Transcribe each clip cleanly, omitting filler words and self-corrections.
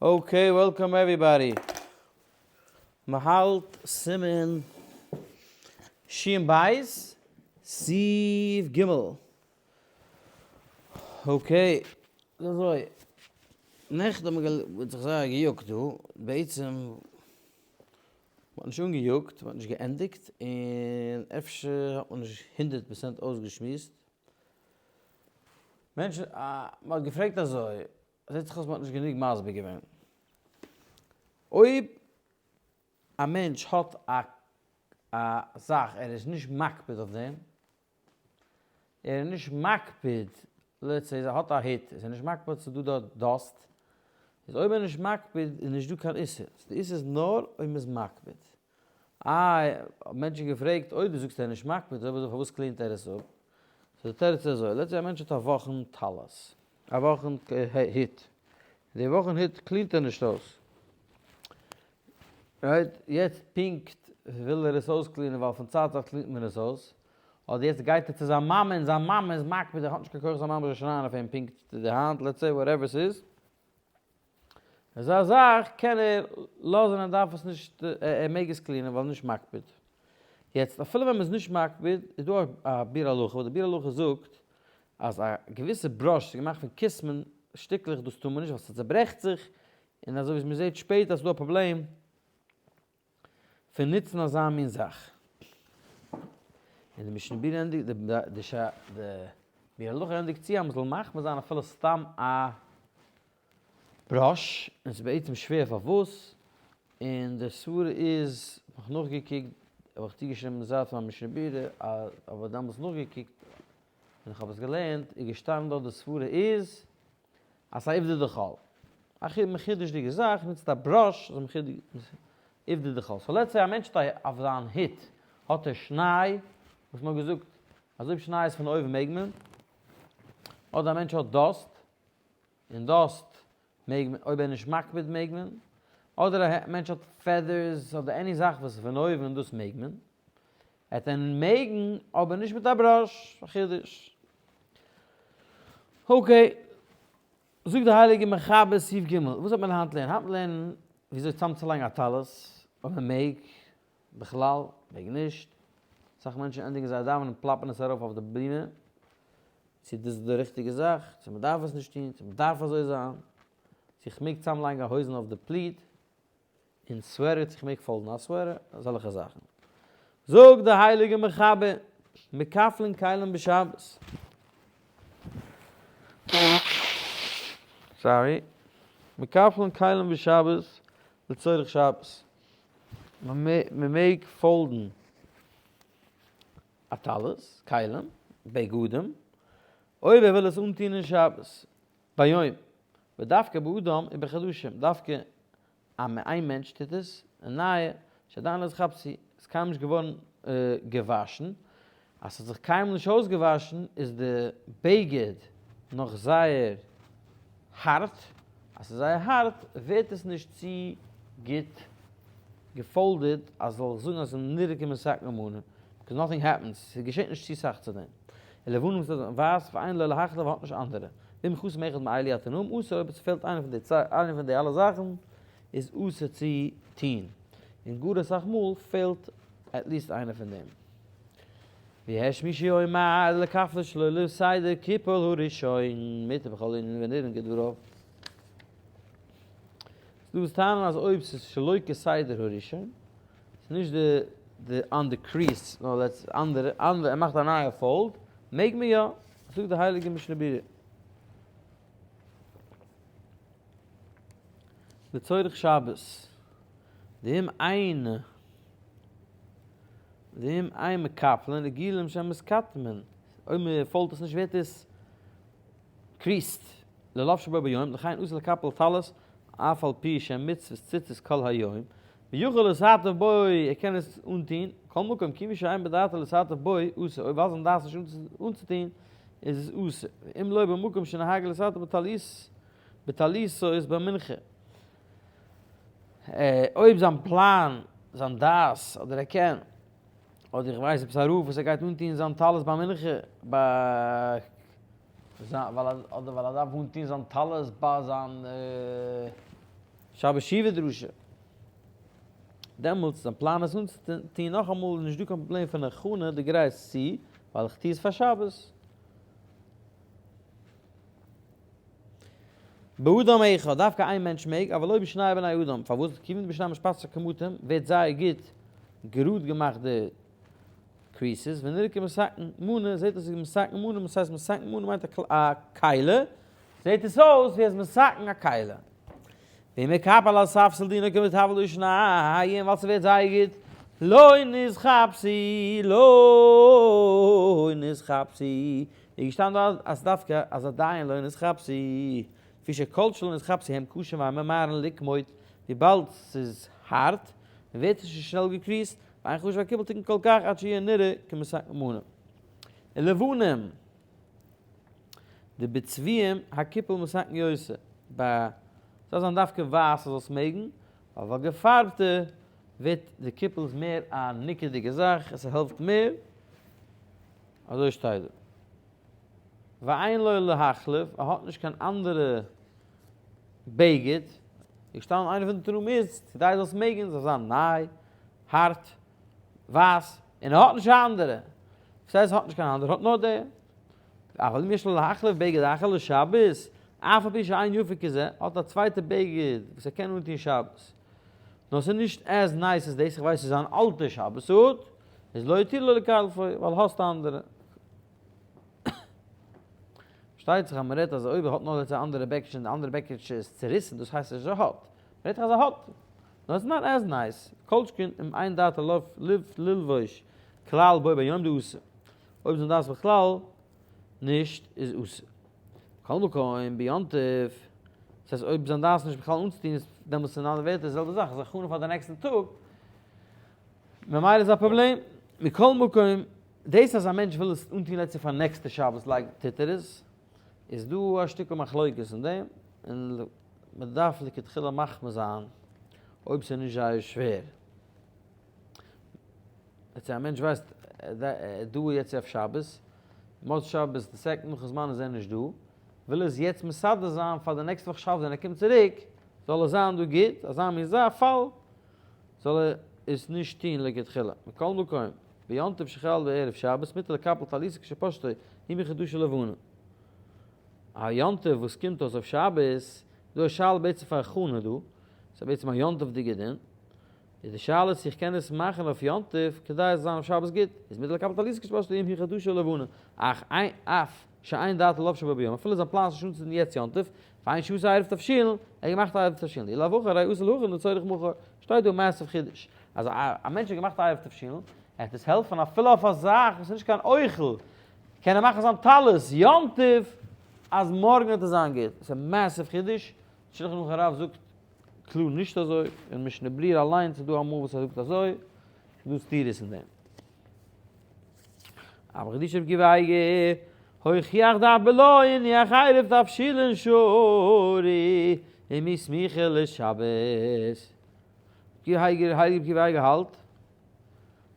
Okay, welcome everybody. מ'האלט סימן שין בית, סעיף ג'. Okay, איז אזוי, נעכטן האט מען זיך זייער געיאגט דא, בעצם מ'האט נישט אנגעיאגט, מ'האט נישט געענדיגט, און אפשר האט מען נישט 100% אויסגעשמועסט. מענטשן, מ'האט געפרעגט אזוי, זעט זיך אויס מ'האט נישט גענוג מסביר געווען. אויב א מענטש האט א א זאך ער איז נישט מקפיד אויף דעם, ער איז נישט מקפיד, let's say ער האט א הוט, איז ער נישט מקפיד ס'איז דא דארט dust, איז אויב ער איז נישט מקפיד איז נישט דא קיין איסור, די איסור איז נאר אויב מ'איז מקפיד. איי, האבן מענטשן געפרעגט, אויב דו זאגסט ער איז נישט מקפיד, אויב אזוי פארוואס clean ט ער עס אפ? so די תירוץ איז אזוי, let's say א מענטש האט א וואכן טלית, א וואכן הוט, די וואכן הוט clean ט ער נישט אויס, right? יעצט פונקט וויל ער עס אויס clean ען ווייל פון צייט צו צייט clean ט מען עס אויס, אדער יעצט גייט ער צו זיין מאמע און זיין מאמע איז מקפיד ער האט נישט קיין כח זיין מאמע זאל שרייען אויף אים פונקט די האנט, let's say whatever ס'איז, אזא זאך קען ער לאזען ער דארף עס נישט ער מעג עס clean ען ווייל נישט מקפיד. יעצט אפילו ווען מ'איז נישט מקפיד איז דא א ביאור הלכה וואס די ביאור הלכה זאגט אז א געוויסע brush איז געמאכט פון קיסמין שטיקלעך דאס טאר מען נישט ווייל ס'צעברעכט זיך און אזוי ווי מ'זעט שפעטער אז ס'דא א פראבלעם פון נוצן אזא מין זאך. און די משנה ברורה ענדיגט, די ביאור הלכה ענדיגט צו אז מ'זאל מחמיר זיין אפילו סתם א brush, און ס'איז בעצם שווער פארוואס, און די סברה איז, האב איך נאכגעקוקט, האב איך צוגעשריבן די זייט פון א משנה ברורה, אבער דאמאלס נאכגעקוקט, ווען איך האב עס געלערנט, איז געשטאנען דארט די סברה איז, אז ס'איז א עובדא דחול. א מחודש'דיגע זאך, נוצט א brush, איז א עובדא דחול. so let's say א מענטש האט אויף זיין הוט האט ער שניי, וואס מ'האט געזאגט אז אויב שניי איז פון אויבן מעג מען, אדער א מענטש האט dust, און dust מעג מען, אויב ער איז נישט מקפיד מעג מען, אדער א מענטש האט feathers אדער any זאך וואס איז פון אויבן און דאס מעג מען, עט ער מעגן אבער נישט מיט א brush, א חידוש. Okay, זאגט די הייליגע מחבר סעיף ג', וואס וועט מען היינט לערנען? היינט לערנען וויאזוי צאמצולייגן א טלית, אויב מען מעג בכלל, מעג נישט, אסאך מענטשן ענדיגן זייער דאווענען פלאפען עס ארויף אויף די בימה, צו דאס איז די ריכטיגע זאך, צו מען דארף עס נישט טון, צו מען דארף אזוי זיין, צו איך מעג צאמלייגן א הויזן אויף די פליט, און sweater, צו איך מעג fold ן א sweater, אזעלכע זאכן. זאגט די הייליגע מחבר, מקפלין כלים בשבת. Sorry. מקפלין כלים בשבת לצורך שבת. מען מעג fold ן א טלית, כלים, בגדים, אויב ער וויל עס אנטון אין שבת, ביום, ודווקא באדם ובחדשים, דווקא אז איין מענטש טוט עס, און נייע, שעדיין לא נתכבסו, איז קיינמאל נישט געווארן געוואשן, אז ס'האט זיך קיינמאל נישט אויסגעוואשן איז די בגד נאך זייער הארט, אז ס'איז זייער הארט ווערט עס נישט צו גוט גע fold עד אז זאל איך זאגן אז ס'איז נראה כמתקן מנה, because nothing happens, ס'געשעט נישט צו סאך צו דעם. ולבנים איז ווייס ואין לו להחליף האט נישט אנדערע. ואם חסר מאחד מאלו התנאים אסור אויב עס פעלט איינע פון די איינע פון די אלע זאכן איז אסור צו טוהן. און גאר אסאך מאל פעלט at least איינע פון דעם. ויש מי שאומר לקפלו שלא לסדר קיפול הראשון מותר בכל ענין ונראה כדבריו. ס'דא וואס טענה'ן אז אויב ס'איז שלא כסדר הראשון, ס'איז נישט די די אן די crease, נאר let's אנדערע אנדערע ער מאכט א נייע fold, מעג מען יא, זאגט די הייליגע משנה ברורה. לצורך שבת, ואם אין ואם אין מקפלין רגילים שמתקטמין, אויב מען fold ט עס נישט ווערט עס creased, ללבשו בו ביום, לכן אסור לקפל טלית אף על פי שמצוות ציצית כל היום, ויכול להתעטף בו, ער קען עס אנטוהן, מכל מקום כיוון שאין בדעתו להתעטף בו, אסור, אויב ווייל זיין דעת נישט אנצוטוהן, איז עס אסור, ואם לא במקום שנהג להתעטף בטלית, בטליתו איז במנחה. אויב זיין פלאן, זיין דעת, אדער ער קען, אדער איך ווייס עפעס א רב וואס ער גייט אנטוהן זיין טלית ביי מנחה, ביי אדער ווייל ער דארף אנטוהן זיין טלית ביי זיין. שבת שובה דרשה. דעמאלטס זיין פלאן עס אנצוטון נאכאמאל איז נישט דא קיין פראבלעם פון הכנה, דו גרייסט צו ווייל איך טו עס פאר שבת. באדם אחד, דווקא איין מענטש מעג, אבל לא בשני בני אדם, פארוואס? כיוון דבשני משפצר כמותים, ווערט זייער גוט גראד געמאכט די creases, ונראה כמתקן מנה, זעט אויס ווי מתקן מנה, וואס הייסט מתקן מנה מיינט א כלי, זעט עס אויס ווי ער איז מתקן א כלי. ואם יקפל על ספסל דינו כמטבל לשניים, ווייל ס'ווערט זייער גוט, לא נתכבסו, לא נתכבסו, איז געשטאנען דא אז דווקא אז עדיין לא נתכבסו, לפי שכל שלא נתכבסו הם קשים ואין ממהרין לקמוט, וויבאלד ס'איז הארט און ווערט נישט שנעל גע creased, ואין חשוב הקיפול תיקון כל כך עד שיהיה נראה כמתקן מנה. ולבנים דבצבועים הקיפול מתקן יותר, ביי זאל זיין דווקא ווייס זאלסט מעגן, אבער ביי געפארבטע ווערט די קיפול איז מער א ניכר'דיגע זאך, עס העלפט מער. אזוי שטייט דא. ואין לו להחליף, ער האט נישט קיין אנדערע בגד, איז געשטאנען איינער פון די תנאים איז, כדי זאלסט מעגן, זאל זיין ניי, הארט, ווייס, און ער האט נישט א אנדערע. וואס הייסט ער האט נישט קיין אנדערע? ער האט נאר די. אבל אם יש לו להחליף בגד אחר לשבת, אף על פי שאין יפה כזה, האט א צווייטע בגד וואס ער קען אנטון שבת. נאר ס'איז נישט as nice as דאס, איך ווייס ס'איז אן אלטע שבת suit, איז לא יתיר לו לקלפו, ווייל האסט אנדערע. פארשטייט זיך אז מ'רעדט אז אויב ער האט נאר די אנדערע בעקיטשע און די אנדערע בעקיטשע איז צוריסן, דאס הייסט נישט אז ער האט. מ'רעדט דאך אז ער האט. נאר ס'איז not as nice. כל שכן אם אין דעתו ללבוש כלל בו ביום דאסור. אויב זיין דעת בכלל נישט איז אסור. מכל מקום ביום טוב, דאס הייסט אויב זיין דעת נישט בכלל אנצוטון איז דעמאלטס אין אנדערע ווערטער די זעלבע זאך, איז הכנה פאר די נעקסטן טאג, ממילא איז א פראבלעם. מכל מקום, דאס אז א מענטש וויל עס אנטון לעצטע פאר נעקסטע שבת לייגט טוט ער עס, איז דא א שטיקל מחלוקת אין דעם, און מען דארף לכתחילה מחמיר זיין אויב ס'איז נישט זייער שווער. יעצט א מענטש ווייסט דא יעצט אויף שבת, מוצאי שבת די second נאכן זמן איז ער נישט דא, וויל ער עס יעצט מסדר זיין פאר די נעקסטע וואך שבת ווען ער קומט צוריק זאל עס זיין דא גוט, אזא מין זאך פאל זאל ער עס נישט טוהן לכתחילה. מכל מקום, ביום טוב שחל בערב שבת מותר לקפל טליתו כשפשטו אם היא חדשה לבנה. א יום טוב וואס קומט אויס אויף שבת, דא א שאלה בעצם פאר הכנה דא, ס'איז בעצם א יום טוב'דיגע דין, איז די שאלה צו איך קען עס מאכן אויף יום טוב כדי עס זאל זיין אויף שבת גוט, איז מותר לקפל טליתו כשפשטו אם היא חדשה לבנה, אך אף שאין דעתו ללבשה בו ביום, אפילו זיין פלאן איז נישט אנצוטון יעצט יום טוב, ואין שעשה עירוב תבשילין, ער האט געמאכט א עירוב תבשילין, דאי לאו הכי הרי אסור להכין לצורך מחר, שטייט דא massive חידוש, אז א מענטש האט געמאכט א עירוב תבשילין, ער וועט עס העלפן אפילו אויף א זאך וואס איז נישט קיין אוכל, קען ער מאכן זיין טלית יום טוב אז מארגן וועט עס זיין גוט, עס איז א massive חידוש, שלחן ערוך הרב זאגט קלאר נישט אזוי, און משנה ברורה אליינס איז דא אמאל וואס ער זאגט אזוי, איז דא סתירות אין דעם. אבל חידושי רבי עקיבא אייגער, הוכיח דאף בלא הניח עירוב תבשילין שרי אם היא סמיכה לשבת. רבי אייגער, הייליגער רבי עקיבא אייגער האלט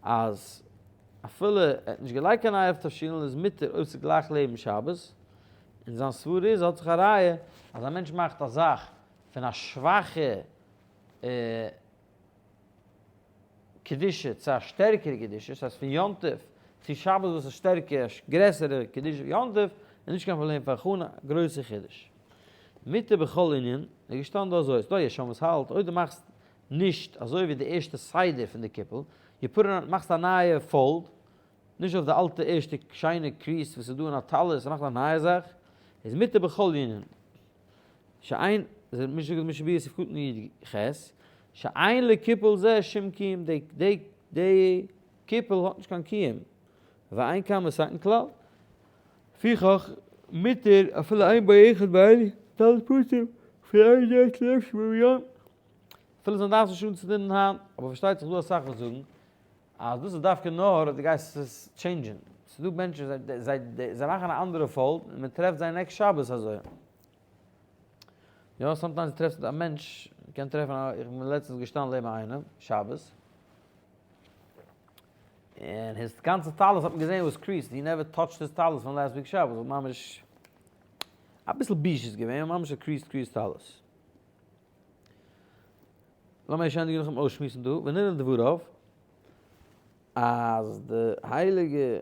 אז אפילו ער האט נישט געלייגט קיין עירוב תבשילין איז מותר אויב ס'איז גלייך לעבן שבת, און זיין סברה איז האט זיך א ראיה אז א מענטש מאכט א זאך פון א שוואכע קדושה צו א שטערקערע קדושה, ס'הייסט פון יום טוב צו שבת וואס איז שטערקער, א גרעסערע קדושה ווי יום טוב, איז נישט קיין פראבלעם פאר הכנה, א גרויסע חידוש. מותר בכל ענין, איז געשטאנען דא אזוי, ס'דא יש שם וואס האלט, אויב דו מאכסט נישט אזוי ווי די ערשטע סדר פון די קיפל, you put it on, מאכסט א נייע fold, נישט אויף די אלטע ערשטע שיינע crease וואס איז דא אין א טלית, מאכט א נייע זאך, איז מותר בכל ענין. שאין, זה משנה משנה ברורה סעיף קטן י ח, שאין לקיפול זה שום קיום, די די די קיפול האט נישט קיין קיום, ואין כאן מתקן כלל. לפיכך מותר אפילו אין בו אחד מאלו ד' פרטים, אפילו אין דעת ללבשו בו ביום. אפילו זיין דעת איז נישט אנצוטון היינט, אבער פארשטייט זיך דא אסאך וואס זאגן אז דאס איז דווקא נאר אויב דו גייסט עס change ען, ס'איז דא מענטשן זיי זיי זיי מאכן א אנדערע fold און מען טרעפט זיי next שבת אזוי. יא, sometimes טרעפסטו א מענטש, קען טרעפן א, איך בין לעצטנס געשטאנען לעבן איינעם שבת, און his גאנצע טלית האט מען געזען was creased, he never touched his טלית פון last week שבת, ממש אביסל בושות געווען, ממש א creased creased טלית. לאמיר שוין ענדיגן נאכן אויסשמועסן דא, ונראה לדבריו, אז די הייליגע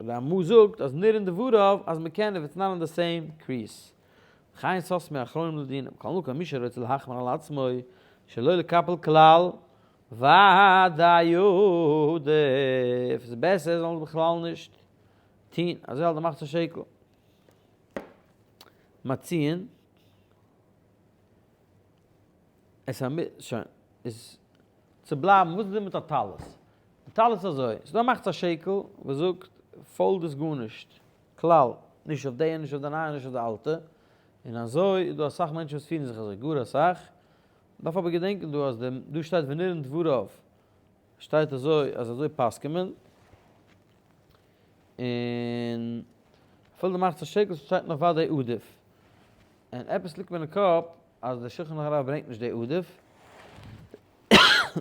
רמא זאגט אז נראה לדבריו אז מ'קען if it's not on the same crease. וכן סתמו אחרונים לדינים, כל מקום מי שרוצה להחמיר על עצמו שלא לקפל כלל ודאי עדיף, ס'איז בעסער זאל מען בכלל נישט טוהן, אזוי האלט די מחצית השקל. מציעין עס א מ שוין איז צו בלייבן וואס איז דא מיט א טלית? די טלית איז אזוי, ס'איז דא א מחצית השקל וואס זאגט fold עס גארנישט, כלל, נישט אויף די און נישט אויף די נייע און נישט אויף די אלטע, און אזוי איז דא אסאך מענטשן וואס פירן זיך אזוי, גאר אסאך, מ'דארף אבער געדענקען דא אז די דא שטייט ונראין דבריו שטייט אזוי אז אזוי פסק'ען מען, און אפילו די מחצית השקל שטייט נאך ודאי עדיף, און עפעס ליגט מיר אין קאפ אז דער שולחן הרב ברענגט נישט די עדיף,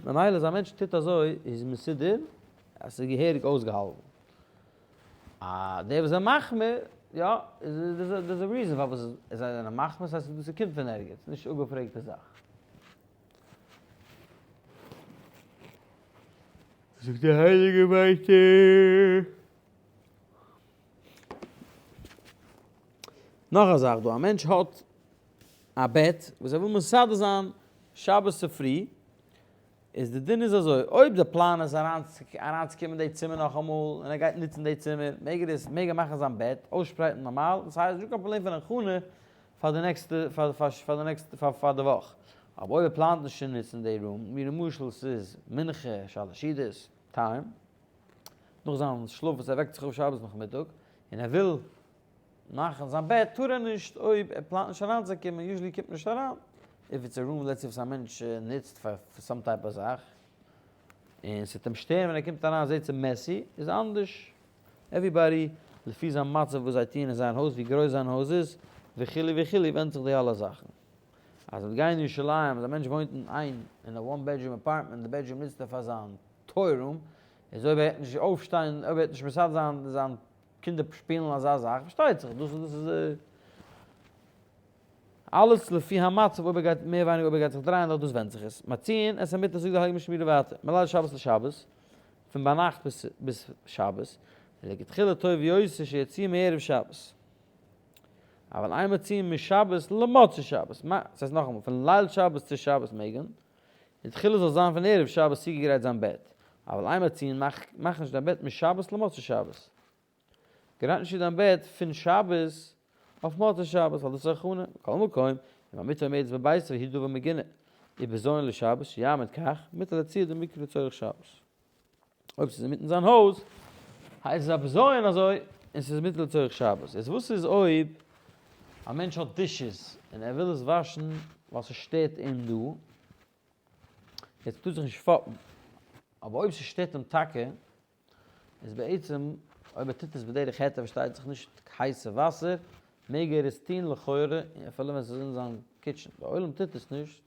ממילא אז א מענטש טוט אזוי איז מסודר אז ס'איז געהעריג אויסגעהאלטן. אה, דער וואס איז מחמיר, יא, there's a reason פארוואס זיי זענען מחמיר, ס'הייסט דאס קומט פון ערגעץ, נישט אפגעפרעגטע זאך. זאגט דער הייליגער ווייטער. נאך א זאך דא, א מענטש האט א בעט וואס ער וויל מסדר זיין שבת צופרי, איז די דין איז אזוי, אויב די פלאן איז אריינצוקומען די צימער נאכאמאל און ער גייט נוצן די צימער, מעג ער עס, מעג ער מאכן זיין בעט, אויסשפרייטן נארמאל, דאס הייסט נישטא קיין פראבלעם פון הכנה פאר די נעקסטע, פאר די נעקסטע, פאר די וואך. אבער אויב ער פלאנט נישט צו נוצן די room, ווי למשל ס'איז מנחה, שלש סעודות time, נאך זיין שלאף וואס ער וועקט זיך אויף שבת נאכמיטאג, און ער וויל מאכן זיין בעט טאר ער נישט אויב ער פלאנט נישט אריינצוקומען, usually קומט מען נישט אריין, if it's a room let's say וואס א מענטש נוצט פאר some type of זאך, און ס'וועט אים שטערן ווען ער קומט אריין זעט ס'איז messy, איז אנדערש, everybody לפי זיין מצב וואס זיי טוען אין זיין הויז ווי גרויס זיין הויז איז וכו' וכו' ווענדט זיך די אלע זאכן. אז מ'וועט גיין אין ירושלים אז א מענטש וואוינט אין איין אין א one bedroom apartment די bedroom נוצט ער פאר זיין toy room, איז אויב ער וועט נישט אויפשטיין אויב ער וועט נישט מסדר זיין זיין קינדער שפילן אזא זאך, פארשטייט זיך דאס דאס איז אלעס לפי המצב אויב ער גייט מער ווייניגער אויב ער גייט זיך דרייען דארט דאס ווענדט זיך עס מציעין את המיטה זאגט די הייליגע משנה ברורה ווייטער מליל שבת לשבת פון ביינאכט ביז ביז שבת ולכתחילה טוב יותר שיציע מערב שבת אבל אין מציעין משבת למוצאי שבת ס'הייסט נאכאמאל פון ליל שבת צו שבת מעג מען לכתחילה זאל זיין פון ערב שבת צוגעגרייט זיין בעט, אבל אין מציעין מאך מאך נישט דיין בעט משבת למוצאי שבת. גרייט נישט צו דיין בעט פון שבת אויף מוצאי שבת ווייל דאס איז הכנה, מכל מקום, אם המיטה עומדת בביתו והיא דבר מגונה, ובזיון לשבת שיעמוד כך, מותר להציע דמיקרי לצורך שבת. אויב ס'איז אינמיטן זיין הויז, הייסט עס א בזיון אזוי, און ס'איז מותר לצורך שבת. איז וואס איז אויב א מענטש האט dishes און ער וויל עס וואשן ווייל ס'שטערט אים דא, יעצט מ'טאר זיך נישט פאפן, אבער אויב ס'שטערט אים טאקע, איז בעצם אויב ער טוט עס בדרך היתר פארשטייט זיך נישט הייסע וואסער, מעג ער עס טון לכאורה אפילו ווען ס'איז אין זיין kitchen. די עולם טוט עס נישט,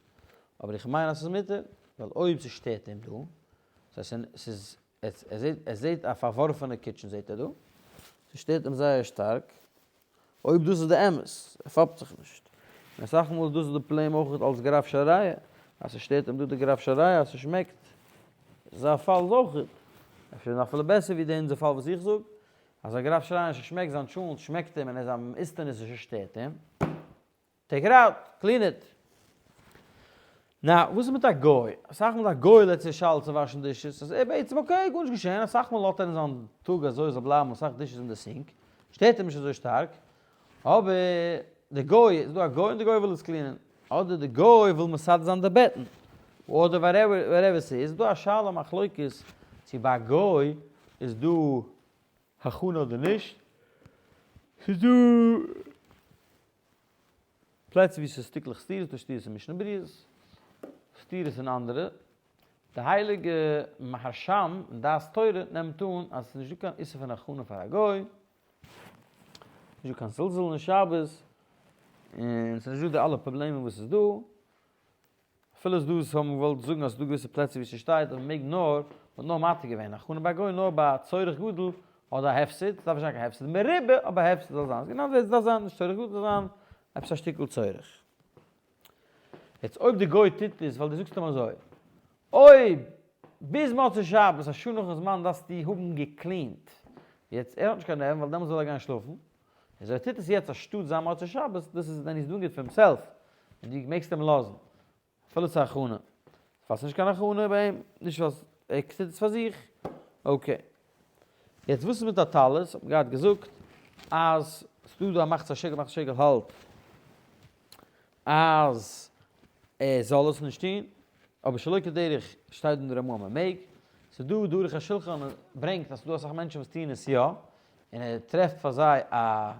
אבער איך מיין אז ס'איז מותר, ווייל אויב ס'שטערט אים דא, ס'איז ער זעט א פארווארפענע kitchen זעט ער דא, ס'שטערט אים זייער שטארק, אויב דאס איז די אמת, ער פאפט זיך נישט, און אסאך מאל איז דאס די פראבלעם אויך אלס גרף של רעי, אז ס'שטערט אים דא די גרף של רעי אז ס'שמעקט, אזא פאל איז אויך, אפשר איז אפילו בעסער ווי די אונזער פאל וואס איך זאג, אז א גרף של רעי און ס'שמעקט זיין טשולנט שמעקט אים און ער איז א איסטעניס און ס'שטערט אים. take it out, clean it. Now, וואס איז מיט א גוי? אסאך מאל א גוי לעצט איז שאלה צו וואשן dishes, אז ער בעצם okay, גארנישט געשען, אסאך מאל האט ער אין זיין טאג אזוי זאל בלייבן אסאך dishes אין די sink, שטערט אים נישט אזוי שטארק, אבער די גוי, איז דא א גוי און די גוי וויל עס clean ען, אדער די גוי וויל מסדר זיין די בעטן, אדער whatever ס'איז, איז דא א שאלה מחלוקת צו ביי א גוי איז דא הכנה אדער נישט, ס'איז דא. פלעצער ווי ס'איז שטיקלעך סתירות, דא סתירות אין משנה ברורה, סתירות אין אנדערע. די הייליגע מהרשם אין דעת תורה נעמט אן אז ס'איז נישטא קיין איסור פון הכנה פאר א גוי, נישטא קיין זלזול אין שבת, און ס'איז נישטא די אלע פראבלעמען וואס איז דא. אפילו איז דא וואס האבן געוואלט זאגן אז ס'איז דא געוויסע פלעצער ווי ס'שטייט אז מ'מעג נאר, מ'האט נאר מתיר געווען הכנה ביי גוי נאר ביי צורך גדול אדער א הפסד, ס'דארף נישט זיין קיין הפסד מרובה אבער א הפסד זאל זיין, ס'גענוי ווי עס דארף זיין, נישט צורך גדול זאל זיין עפעס א שטיקל צורך. יעצט אויב די גוי טוט עס ווייל דו זאגסט אים אזוי, אויב ביז מוצאי שבת א שעה נאכן זמן דארפסטו האבן געקלינט, יעצט ער האט נישט קיין נערוון ווייל דעמאלטס זאל ער גיין שלאפן, איז ער טוט עס יעצט אנשטאט זיין מוצאי שבת, דאס איז then he's doing it for himself, און דו מעגסט אים לאזן. אפילו ס'איז א הכנה. ווייל ס'איז נישט קיין הכנה ביי אים, נישט ווייל ער טוט עס פאר זיך. okay. יעצט וואס איז מיט א טלית? האט מען געהאט געזאגט אז ס'דא דא א מחצית השקל, מחצית השקל האלט אז ער זאל עס נישט טון, אבער שלא כדרך שטייט אין די רמ"א אז מ'מעג. ס'דא דא ערוך השולחן ברענגט אז ס'דא אסאך מענטשן וואס טוען עס יא, און ער טרעפט פאר זיי א.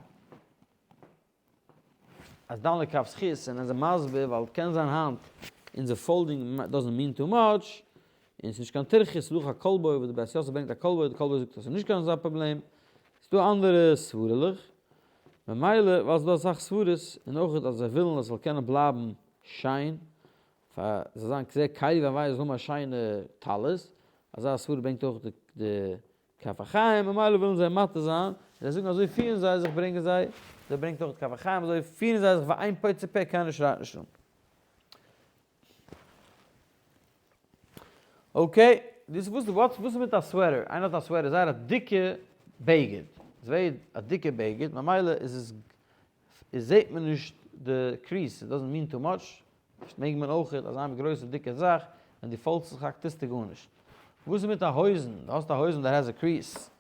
אז דן לכף זכות און איז מסביר ווייל קען זיין היינט אונזער folding doesn't mean too much און ס'נישט קיין טירחה ס'איז דא א כל בו וואס די בית יוסף ברענגט א כל בו די כל בו זאגט אז ס'איז נישט קיין אזא פראבלעם ס'איז דא אנדערע סברה'לעך ממילא ווייל ס'איז דא אסאך סברות און אויך אז זיי ווילן אז ס'זאל קענען בלייבן שיין פאר זאל זיין כזה קיילי והווי זאל האבן א שיינע טלית אזא סברה ברענגט אויך די כף החיים, ממילא ווילן זיי מתיר זיין, און זיי זאגן אזוי פירן זיי זיך ברענגען זיי, זיי ברענגט אויך כף החיים, אזוי פירן זיי זיך ואין פוצה פה קיינער שרייט נישט אן. okay, דאס וואס וואס איז מיט א sweater? איינער האט א sweater, זייער א דיקע בגד, עס ווערט א דיקע בגד, ממילא איז עס איז זעט מען נישט די crease, it doesn't mean too much, מעג מען אויכעט אזא גרויסע דיקע זאך, ווען דו fold סט זיך האקט טוסטו גארנישט. וואס איז מיט א הויזן? דו האסט א הויזן that has a crease,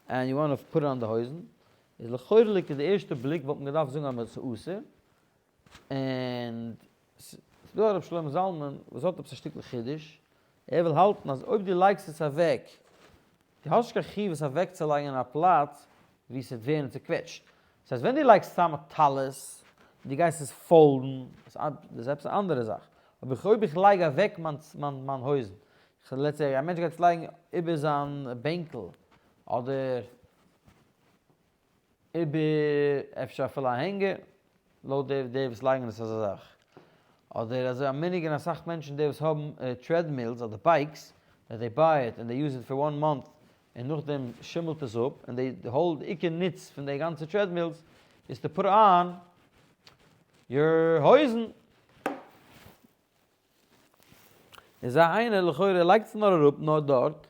and you want put on די הויזן, איז לכאורה ליגט די ערשטע בליק וואלט מען געדארפט זאגן אז ס'איז אסור, און ס'דא א ר' שלמה זלמן וואס האט עפעס א שטיקל חידוש, ער וויל האלטן אז אויב דו לייגסט עס אוועק דו האסט נישט קיין חיוב עס אוועקצולייגן אין א פלאץ וואו ס'וועט ווערן צוקוועטשט. דאס הייסט ווען דו לייגסט צאם א טלית און דו גייסט עס fold ן, דאס איז עפעס א אנדערע זאך. אבער אויב איך לייג אוועק מיין הויזן, let's say א מענטש גייט עס לייגן איבער זיין בענקל, אדער איבער אפשר אפילו א hanger, לויט די די וואס לייגן עס אזא זאך. אדער אזוי א מנהג אין אסאך מענטשן די וואס האבן treadmills אדער bikes, that they buy it and they use it for one month און נאכדעם שימלט עס אפ, און די whole די עיקר נוץ פון די גאנצע treadmills איז to put on your הויזן. איז א איינער לכאורה לייגט עס נאר אראפ נאר דארט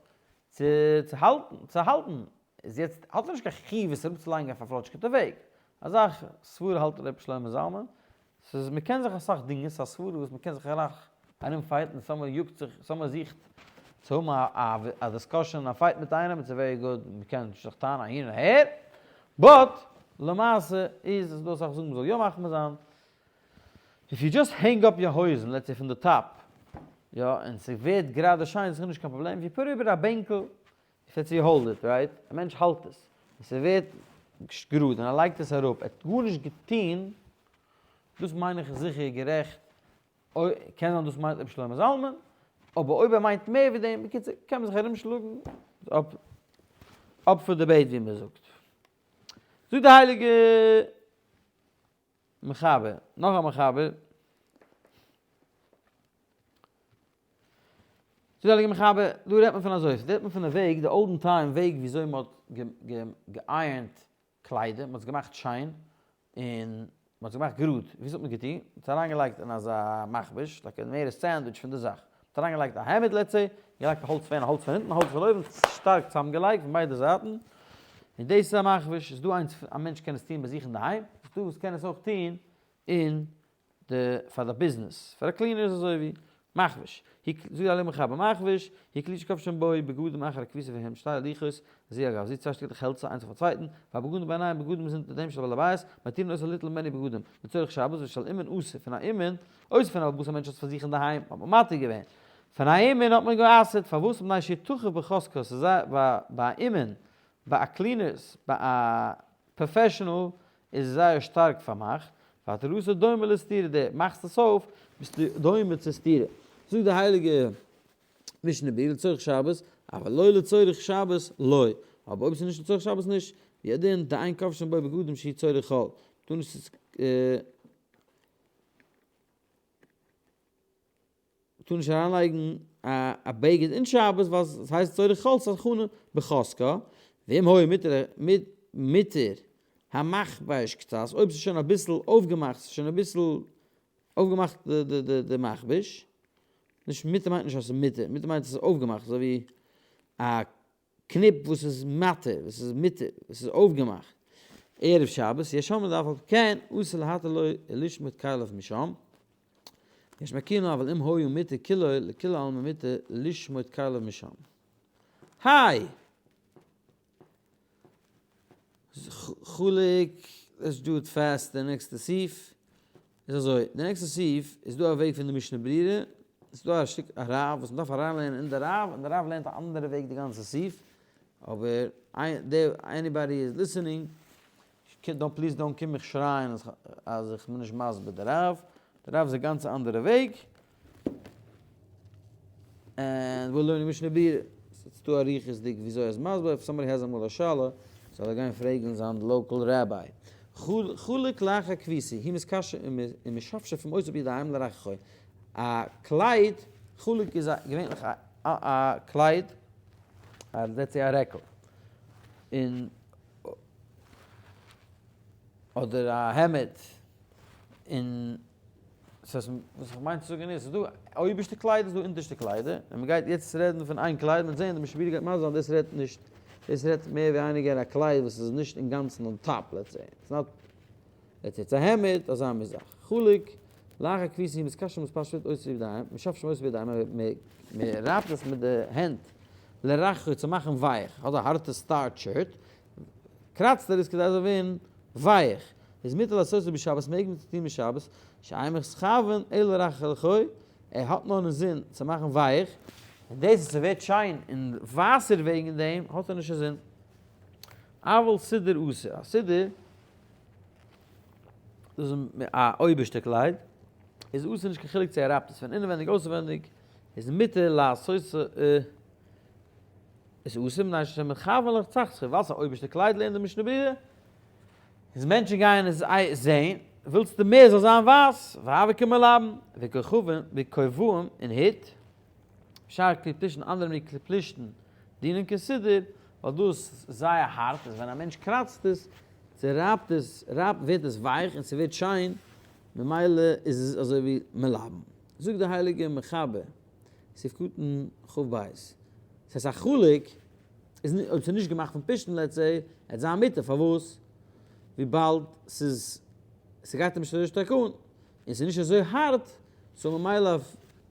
צו צו האלטן צו האלטן איז יעצט האט ער נישט קיין חיוב עס אראפצולייגן אויף א פלאטשקעטע וועג אזא סברה האלט ר' שלמה זלמן ס'איז מ'קען זיך אסאך דינגען ס'איז א סברה וואס מ'קען זיך אסאך ארום fight ן סאמע יאגט זיך סאמע זוכט צו האבן א א discussion א fight מיט איינעם it's a very good מ'קען זיך טענה'ן אהין און אהער but למעשה איז עס דא אסאך זאגן מ'זאל יא מחמיר זיין if you just hang up your הויזן let's say פון די top, יא, און ס'ווערט גראדע שיין איז נישט קיין פראבלעם, if you put איבער א בענקל, if let's say you hold it, right, א מענטש האלט עס, און ס'ווערט גראד און ער לייגט עס אראפ, ער האט גארנישט געטון, דאס מיין איך איז זיכער גערעכט, אוי, קען זיין דאס מיינט רבי שלמה זלמן, אבער אויב ער מיינט מער ווי דעם, בקיצור, קען מען זיך ארומשלאגן, up for debate ווי מ'זאגט. זאגט די הייליגע. מחבר, נאך א מחבר. זאגט די הייליגע מחבר, דא רעדט מען פון אזוי, דא רעדט מען פון די וועג, די olden time וועג וויאזוי מען האט גע iron ט קליידער, מען האט עס געמאכט שיין, און מען האט עס געמאכט גראד. וויאזוי האט מען געטון? מען האט עס אריינגעלייגט אין אזא מכבש, טאקע מער א sandwich פון די זאך. מען האט אריינגעלייגט א העמד let's say, געלייגט א האלץ פען, א האלץ פון אונטן, א האלץ פון אויבן, שטארק צוזאמגעלייגט פון ביידע זייטן, און דאס איז א מכבש, איז דא איינס א מענטש קען עס טון ביי זיך אינדערהיים, איז דא וואס קען עס אויך טון אין די פאר די ביזנעס, פאר א cleaner איז אזוי ווי מכבש, זאגט די מחבר מכבש, הוא כלי שכובשין בו בגדים אחר הכביסה והם שתי לוחות, זו על גב זו צוויי שטיקלעך העלצער איינס אויפן צווייטן, והבגדים ביניהם בגדים זענען אונטער דעם של בעל הבית, מתירין אותו ליטול ממנו בגדים, לצורך שבת ושל אומן אסור פון א אומן, אויסער פון א בעל הבית א מענטש האט פאר זיך אינדערהיים האט מען מתיר געווען, פון א אומן האט מען גע'אסר'ט, פארוואס? מפני שהוא תכוף בחוזקה, ס'איז ביי א אומן, ביי א cleaners, ביי א professional איז עס זייער שטארק פארמאכט, והתרתו דומה לסתירה, די מאכסט עס אויף ביסטו דומה צו סתירה. זאגט די הייליגע משנה ברורה לצורך שבת, אבל לא לצורך שבת לא, אבער אויב ס'איז נישט לצורך שבת נישט, והוא הדין דאין כובשין בו בגדים שהוא צורך חול, מ'טאר נישט מ'טאר נישט אריינלייגן א בגד אין שבת ווייל עס הייסט צורך חול ס'איז הכנה בחוזקה, ואם היה מותר המכבש קצת, אויב ס'איז שוין אביסל אויפגעמאכט, ס'איז שוין אביסל. אויפגעמאכט די מכבש, נישט מותר מיינט נישט אז ס'איז מותר, מותר מיינט אז ס'איז אויפגעמאכט אזוי ווי א קניפ וואס איז מתיר, וואס איז מותר, וואס איז אויפגעמאכט ערב שבת, יש אומרים דאף על פי כן אסור להתיר לו לשמוט כליו משם, יש מקילין אבל אם היה מותר כולו לכולי עלמא מותר לשמוט כליו משם. היי! חלוק, let's do it fast, די נעקסטע סעיף איז אזוי, די נעקסטע סעיף איז דא א וועג פון די משנה ברורה, ס'איז דא א שטיק א רב וואס מ'דארף אריינלערנען אין די רב, און די רב לערנט א אנדערע וועג די גאנצע סעיף, אבער anybody is listening, don't please don't קום מיך שרייען אז איך בין נישט מסביר די רב, די רב איז א גאנץ אנדערע וועג, and we're learning משנה ברורה, ס'איז דא אריכות'דיג וויאזוי ער איז מסביר, if somebody has אמאל א שאלה זאל ער גיין פרעגן זיין local rabbi. חלוק לאחר כביסה, הוא מתקשה ומשפשפים אותו בידיים לרככו. א קלייד, חלוק איז געווענליך א קלייד, let's say א רעקל, און אדער א העמד, און ס'הייסט וואס איך מיין צו זאגן איז, ס'איז דא אויבערשטע קליידער, ס'איז דא אונטערשטע קליידער, און מ'גייט יעצט רעדן פון איין קלייד, מ'וועט זען די משנה ברורה גייט מסביר זיין דאס רעדט נישט, דאס רעדט מער ווייניגער א קלייד וואס איז נישט אינגאנצן on top let's say, it's not, let's say it's א העמד, אזא מין זאך. חלוק, לאחר כביסה מתקשה ומתפשט אותו בידיים, משפשפים אותו בידיים, מ'רייבט עס מיט די הענט לרככו צו מאכן ווייך, האט א הארטע starch shirt, קראצט ער עס כדי עס זאל ווערן ווייך, איז מותר לעשותו בשבת מעג מען טון בשבת, שאין מתכוון אלא לרככו, ער האט נאר אינזין צו מאכן ווייך, און דאס אז ס'ווערט שיין און ווייסער וועגן דעם האט ער נישט אינזין. אבל סודר אסור, א סודר, דאס איז א אויבערשטע קלייד, איז אסור נישט קיין חילוק צו ער רייבט עס פון אינעווענדיג אויסעווענדיג, איז מותר לעשותו. איז אסור מפני שמכוון לצחצחו, ווייל ס'איז א אויבערשטע קלייד לערנט די משנה ברורה, איז מענטשן גייען עס זעהן, ווילסטו מער זאל זיין ווייס, והוה כמלבן, וכוכבים, וכובעים און היט, שאר כלי פלשתים אנדערע מיני כלי פלשתים דינען כסודר, ווייל דאס איז זייער הארט, איז ווען א מענטש קראצט עס, צורייבט עס, רייבט ווערט עס ווייך און ס'ווערט שיין, ממילא איז עס אזוי ווי מלבן. זאגט די הייליגע מחבר. סעיף קטן כ ב. ס'הייסט א חלוק איז אויב ס'איז נישט געמאכט פון פשתן let's say, עט זיין מותר, פארוואס? וויבאלד ס'איז ס'גייט אים נישט אזוי שטארק אן, און ס'איז נישט אזוי הארט, so ממילא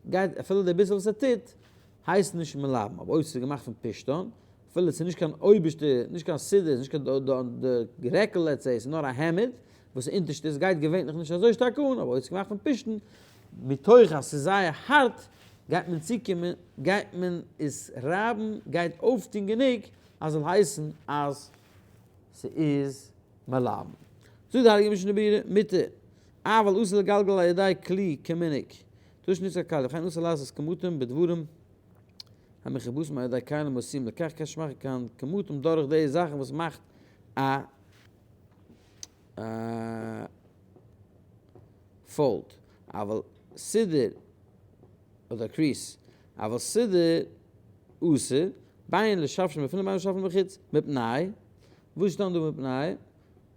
גייט אפילו די ביסל וואס ער טוט הייסט נישט מלבן, אבער אויב ס'איז געמאכט פון פשתן, אפילו ס'איז נישט קיין אויבערשטע, נישט קיין סודר, נישט קיין די רעקל let's say, ס'איז נאר א העמד, וואס איז אונטערשטע, עס גייט געווענליך נישט אזוי שטארק אן, אבער אויב ס'איז געמאכט פון פשתן, מתוך אז ס'איז זייער הארט, גייט מען צוקומען, גייט מען עס רייבן, גייט אויפטון גענוג אז ס'זאל הייסן אז ס'איז מלבן. זאגט די הייליגע משנה ברורה, מותר, אבל אסור לגלגל על ידי כלי כמנהג, טאר נישט נוצן א כלי, וכן אסור לעשות קמטים בדברים המכובסים על ידי כלים עשויים לכך, קענסט נישט מאכן קיין קמטים דורך די זאכן וואס מאכט א fold, אבל סודר, אדער crease, אבל סודר אסור, בין לשפשף מבפנים בין לשפשף מבחוץ, מפני, וואס שטאנט דא מפני?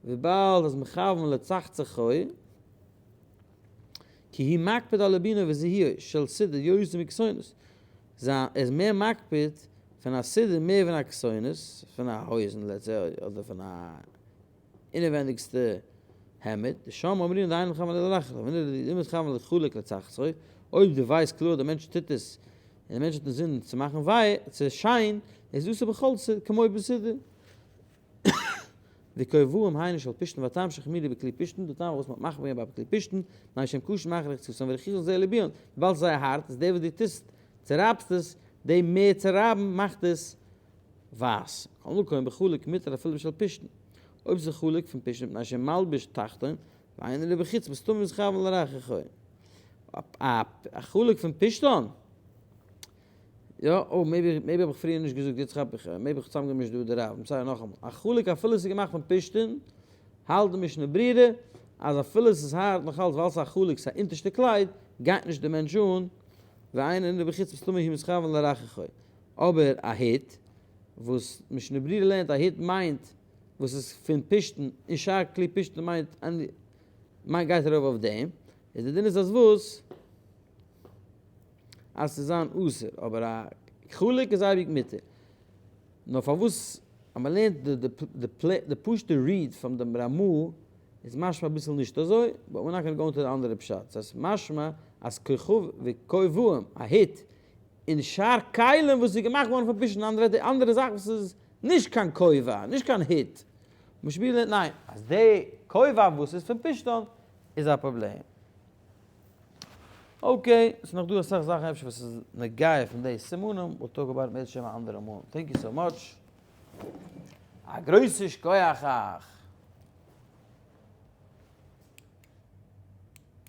וויבאלד אז מכוון לצחצחו, כי הוא מקפיד על ליבונו וזיהויו של סודר יותר מכתונת, זיין ער איז מער מקפיד פון א סודר מער פון א כתונת, פון א הויזן let's say אדער פון א אינעווענדיגסטע העמד, דשם אומרים דאינו מכוון אלא לרככו, ואם מכוון לחלוק לצחצחו, אויב דו ווייסט קלאר דער מענטש טוט עס און דער מענטש האט אינזין צו מאכן וויי צו שיין, איז אסור בכל סודר כמו בסודר. וכובעים היינו של פשתן והטעם שהחמירו בכלי פשתן, די טעם פארוואס מ'האט מחמיר געווען ביי כלי פשתן, מפני שהם קשים אחר רחיצתן ורחיצתן זה לליבון, וויבאלד ס'איז זייער הארט, איז דער וואס דו טוסט צורייבסט עס, די מער צורייבן מאכט עס ווייס. מכל מקום בחלוק מותר אפילו בשל פשתן. אויב ס'איז חלוק פון פשתן מפני שמלביש תחתון, ואינו אלא בחוץ מסתמא מתכוון לרככו. א חלוק פון פשתן? יא, oh maybe maybe האב איך פריער נישט געזאגט, יעצט כאפ איך, maybe איך האב צוזאמגעמישט דא די רב, I'm sorry נאכאמאל, א חלוק אפילו עס איז געמאכט פון פשתן, האלט די משנה ברורה אז אפילו עס איז הארט נאך אלץ ווייל עס איז א חלוק, ס'איז א אונטערשטע קלייד, גייט נישט די מענטש אן, ואינו אלא בחוץ מסתמא הוא מתכוון לרככו. אבער א הוט, וואס משנה ברורה לערנט א הוט מיינט וואס איז פון פשתן, און שאר כלי פשתן מיינט מיינט גייט ארויף אויף דעם. איז די דין איז אז וואס? אז ס'איז זיין אסור, אבער א חלוק איז אייביג מותר. נאר פארוואס אז מען לערנט די פשוטע ריד פון דעם רמא איז משמע אביסל נישט אזוי, but we're not gonna go into די אנדערע פשט, ס'איז משמע אז כוכב וכובעים, א הוט, און שאר כלים וואס איז געמאכט געווארן פון פשתן, אנדערע ווערטער אנדערע זאכן וואס איז נישט קיין כובע, נישט קיין הוט, משביע ניין, אז די כובע וואס איז פון פשתן איז א פראבלעם. okay, ס'איז נאך דא אסאך זאכן אפשר וואס איז נוגע פון די סימנים, we'll talk about it אם ירצה השם א אנדערע מאל. Thank you so much. א גרויסע שכוח אייך!